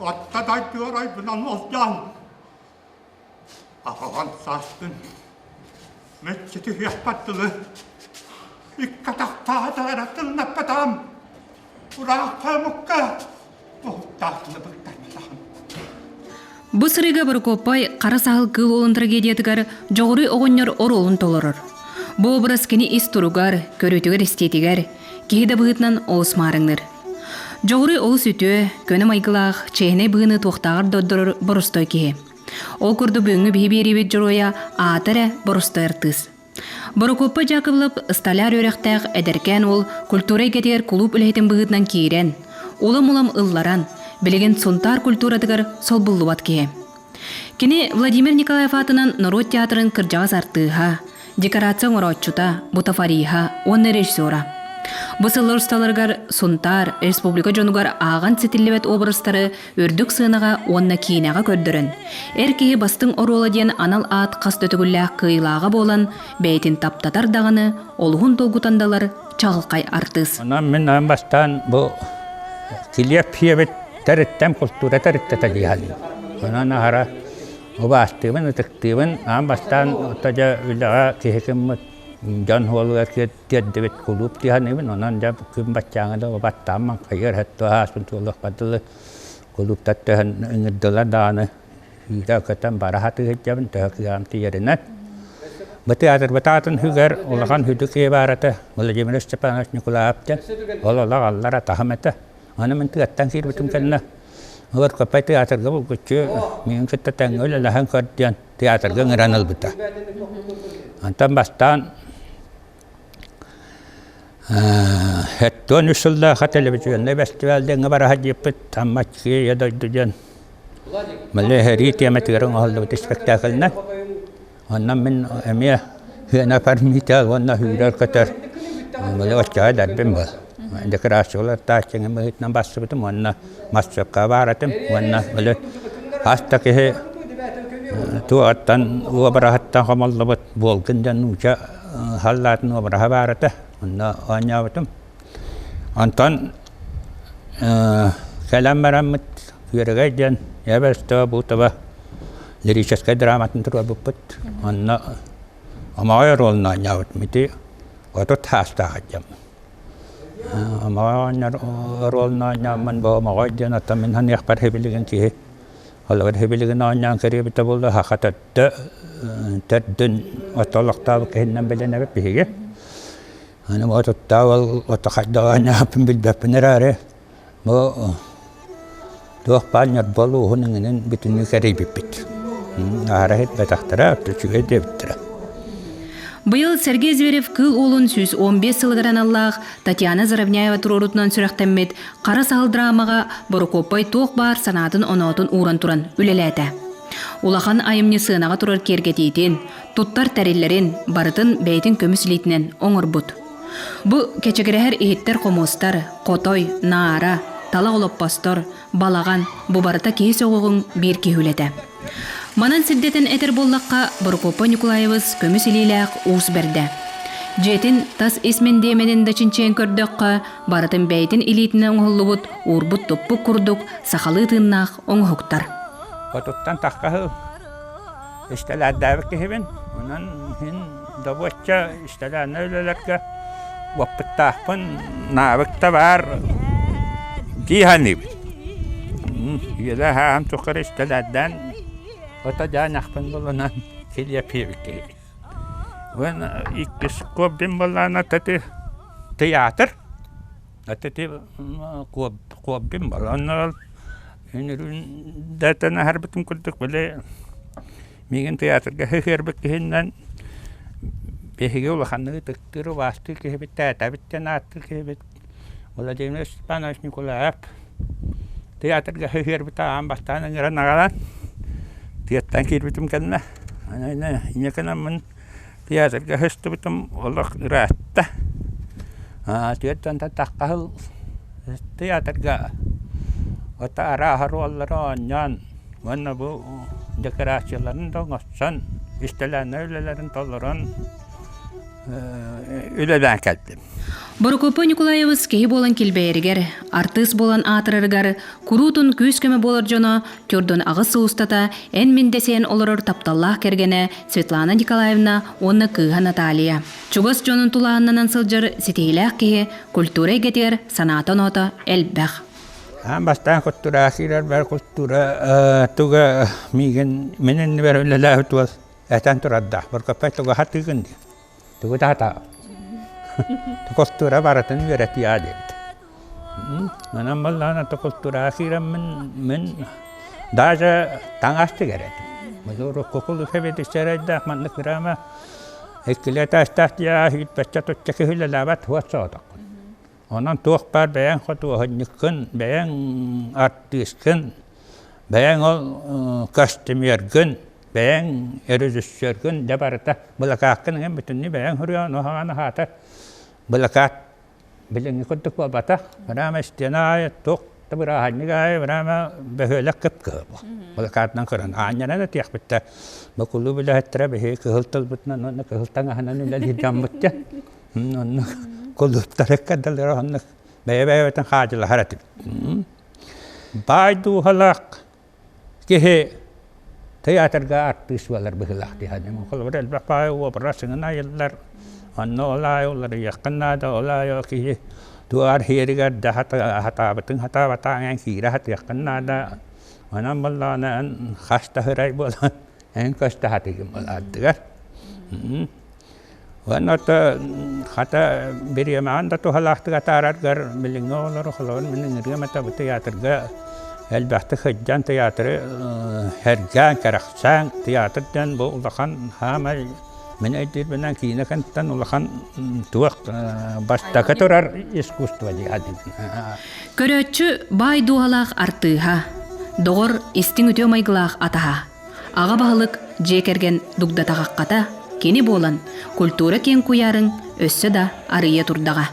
Орто дойду оройбунан олдьоон, аҕаҕын саастын, мүччү түһүөхпэр дылы, икки атахтаах эрэ тыллаппатаҕым, ураахха омукка уһуктаахтыны быктарбатаҕым. Бу сырыыга Борокуоппай хара саһыл кыыл уолун трагедиятыгар Дьоҕуруй оҕонньор оруолун толорор. Бу образ кини ис туругар, көрүүтүгэр-истиитигэр, киһи да быһыытынан олус маарыҥныыр. Дьоҕуруй олус үтүө, көнө майгылаах, чиэһинэй быһыыны туохтааҕар да ордорор боростой киһи. Ол курдук бүгүҥҥү биһи биэриибит дьоруойа аата эрэ боростой артыыс. Борокуоппай Дьаакыбылап столяр үөрэхтээх эдэркээн уол культура эйгэтигэр кулууп үлэһитин быһыытынан киирэн, улам-улам ылларан, билигин Сунтаар культуратыгар солбуллубат киһи. Кини Владимир Николаев аатынан норуот театрын кырдьаҕас артыыһа, декорация оҥорооччута, бутафориһа уонна режиссера. Бу сыллар усталарыгар Сунтаар республика дьонугар ааҕан ситиллибэт образтары үрдүк сыанаҕа уонна киинэҕэ көрдөрөн, эр киһи бастыҥ оруола диэн анал аат хас да төгүллээх кыайыылааҕа буолан, бэйэтин таптатар даҕаны, олуһун долгутан да ылар чаҕылхай артыыс. Онон мин аан бастаан бу килиэп сиэбит тэриттэн култуура тэриттэтэ дии Онон аһара убаастыыбын, ытыктыыбын. Аан бастаан ото дьэ үлэҕэ киһи гыммыт дьон уолугар тиэрдибит кулууп дии саныыбын. Онон дьэ күн баччааҥҥа да баттаан маҥхайыар һөттө ааспын туолуохпар дылы кулууптар төһөн ыҥырдылар даҕаны сүүрэ көтөн бара сатыы сылдьабын төһө кыаҕым тиийэринэн. Бу театрбыт аатын үһүгэр улахан сүдү киһи баар этэ Владимир Степанович Николаев диэн. Ол олох аллар атаһым этэ. Аны мин тыаттан киирбитим кэннэ Ылар-Көппөй театрга булгуччу миигин кытта тэҥҥэ үлэлэһэн көр диэн театрга ыҥыран ылбыта. Онтон бастаан 73 сыллаахха телевизионнай фестиваль диэҥҥэ бара сылдьыппыт Аммаччы ийэ дойду диэн Малый сэрии тиэмэтигэр оҥоһуллубут испэктээкилинэн. Онно мин эмиэ сыана пармита уонна сүүрэр-көтөр оччоҕо эдэрбин буол. Декорациялар тааччыҥы быһыытынан барсыбытым уонна массыапка баар этим уонна били хас да киһи туоҕуттан уобараһыттан хомоллубут Волгин диэн нуучча халлаатын уобараһа баар этэ. Онно оонньообутум. Онтон кэлэн бараммыт Күөрэгэй диэн Эбэстэ Бутова лирическэй драматын туруорбуппут. Онно Омоҕой оруолун оонньообутум. Ити 30 саастаах сылдьаммын. Омоҕой оҕонньор оруолун оонньооммун бу Омоҕой диэн оттон мин саныахпар сибилигин киһи холобур сибилигин оонньоон кэриэбитэ буолла саха төрдө төрдүн отто олохтообут киһиннэн билэн эбит биһиги. Аны отуттаа ол ото хайдах оонньооппун билбэппин эрээри бу туох баар ньурба улууһун иҥинин бүтүннүү кэрийбиппит. Аһара иһиппэтэхтэрэ, үчүгэй диэбиттэрэ. Быйыл Сергей Зверев Кыыл Уолун 115 сылыгар аналлаах Татьяна Заровняева туруорутунан сүрэхтэммит Хара саһыл драмаҕа Борокуоппай туох баар санаатын-оноотун ууран туран үлэлээтэ. Улахан айымньы сыанаҕа турар киэргэтиитин, туттар тэриллэрин барытын бэйэтин көмүс илиитинэн оҥорбут. Бу кэчигирэһэр иһиттэр-хомуостар, хотой, наара, талах олоппостор, балаҕан бу барыта киһи сөҕүҕүҥ биир киһи үлэтэ. Манан сирдэтэн этэр буоллахха, Борокуоппай Ньукулаайабыс көмүс илиилээх уус бэрдэ. Дьиэтин тас ис мэндиэмэнин да чинчийэн көрдөххө, барытын бэйэтин илиитинэн оҥоһуллубут, уурбут-туппут курдук сахалыы тыыннаах оҥоһуктар. Хотуттан таххаһыы Истэлээрдээбит киһибин. Онон иһин добуочча истэлээннэр үлэлэргэ уоппуттаахпын, наабык да баар дии саныыбын. Үйэлээх ааһан тухары истэлээрдээн ото дьаанахпын булунан килиэппиэбит киһибин. Уонна иккис куоббин буоллаҕына таты тыйаатыр. Аты куоббин баланнар үнүрүүн дэтэн аһарбытым курдук били миигин тыйаатырга сыһыарбыт киһиннэн биһиги улаханнык ытыктыыр убаастыыр киһибит тээтэбит диэн ааттыыр киһибит Владимир Степанович Николаев тыйаатырга сыһыарбыта аан бастаан ыҥыран аҕалан тыаттан киирбитим кэннэ инньэ гынаммын Театрга сыстыбытым олох ыраатта. Түөрт таххаһыл театрга ото арааһа оруоллары оонньоон уонна бу декорацияларын да оҥостон, истэлээннэр үлэлэрин толорон үлэлээн кэллим. Борокуоппай Ньукулаайабыс киһи буолан килбэйэригэр, артыыс буолан аатырарыгар куруутун күүс-көмө буолар дьоно Тюрдун аҕыс сыл устата эн-мин дэсиһэн олорор тапталлаах кэргэнэ Светлана Николаевна уонна кыыһа Наталья. Чугас дьонун тулаһыннанан сылдьар ситиһиилээх киһи культура эйгэтигэр санаата-оноото элбэх. Аан бастаан культура киирэрбэр культура туга миигин мин иннибэр үлэлээбит уол этэн турардаах. Боркоппай туга хатыыгын дии. Тугу да хатаа. Культура барытын үөрэтиэ диэбит. Онон буоллаҕына культураҕа киирэммин мин даже таҥас тигэр этим. Урукку кулуфа маннык кыраама иккилиэтээстээх дьиэҕэ сүүрбэччэ тучча киһи үлэлээбэт суот соҕотоххун. Онон туох баар бэйэҥ хотуоһунньуккун, бэйэҥ артыыскын, бэйэҥ ол костюмергын, бэйэҥ режиссергын дьэ барыта былакааккын эҥин бүтүннүү бэйэҥ суруйаҕын, оһоҕоно аһаата былакаат билиҥҥи курдук буолбатах. Быраама истиэнэ аайы туох да бырааһынньык аайы быраама бөһүөлэк кып-кыһыл. Былакаатынан көрөн аанньанан этиэхпит да бу кулууп үлэһиттэрэ биһиги кыһыл тылбытынан уонна кыһыл таҥаһынан үлэлиир дьоммут диэн. Оннук кулууптары кадалара оннук бэйэ-бэйэбитин хаадьылаһар этибит. Баай дууһалаах киһи тыйаатырга артыыс буолар быһыылаах дии саныыбын. Холобур, элбэх баай уобарас сыҥын айыллар. Онно ол аайы уларыйыаххын наада, ол аайы киһи туар иһэригэр да хатаабытыҥ хатаабатаҕыҥ эн киирэ сатыаххын наада. Онон буоллаҕына эн хас да сырай буолан эн көстө сатыыгын буолаардыгар. Уонна ото хата бириэмэҕин да туһалаахтык атаараргар билиҥҥи оҕолору холобур мин ыҥырыам этэ бу тыйаатырга элбэхтик сылдьан тыйаатыры сэргээн, кэрэхсээн тыйаатыр диэн бу улахан саамай мин өйдүүрбүнэн киинэ кэнниттэн улахан туох бастакы турар искусство дии Көрөөччү баай дууһалаах артыыһа, доҕор истиҥ үтүө майгылаах атаһа. Аҕа баһылык дьиэ кэргэн дугдатаҕаххата кини буолан, культура киэҥ куйаарын өссө да арыйа турдаҕа.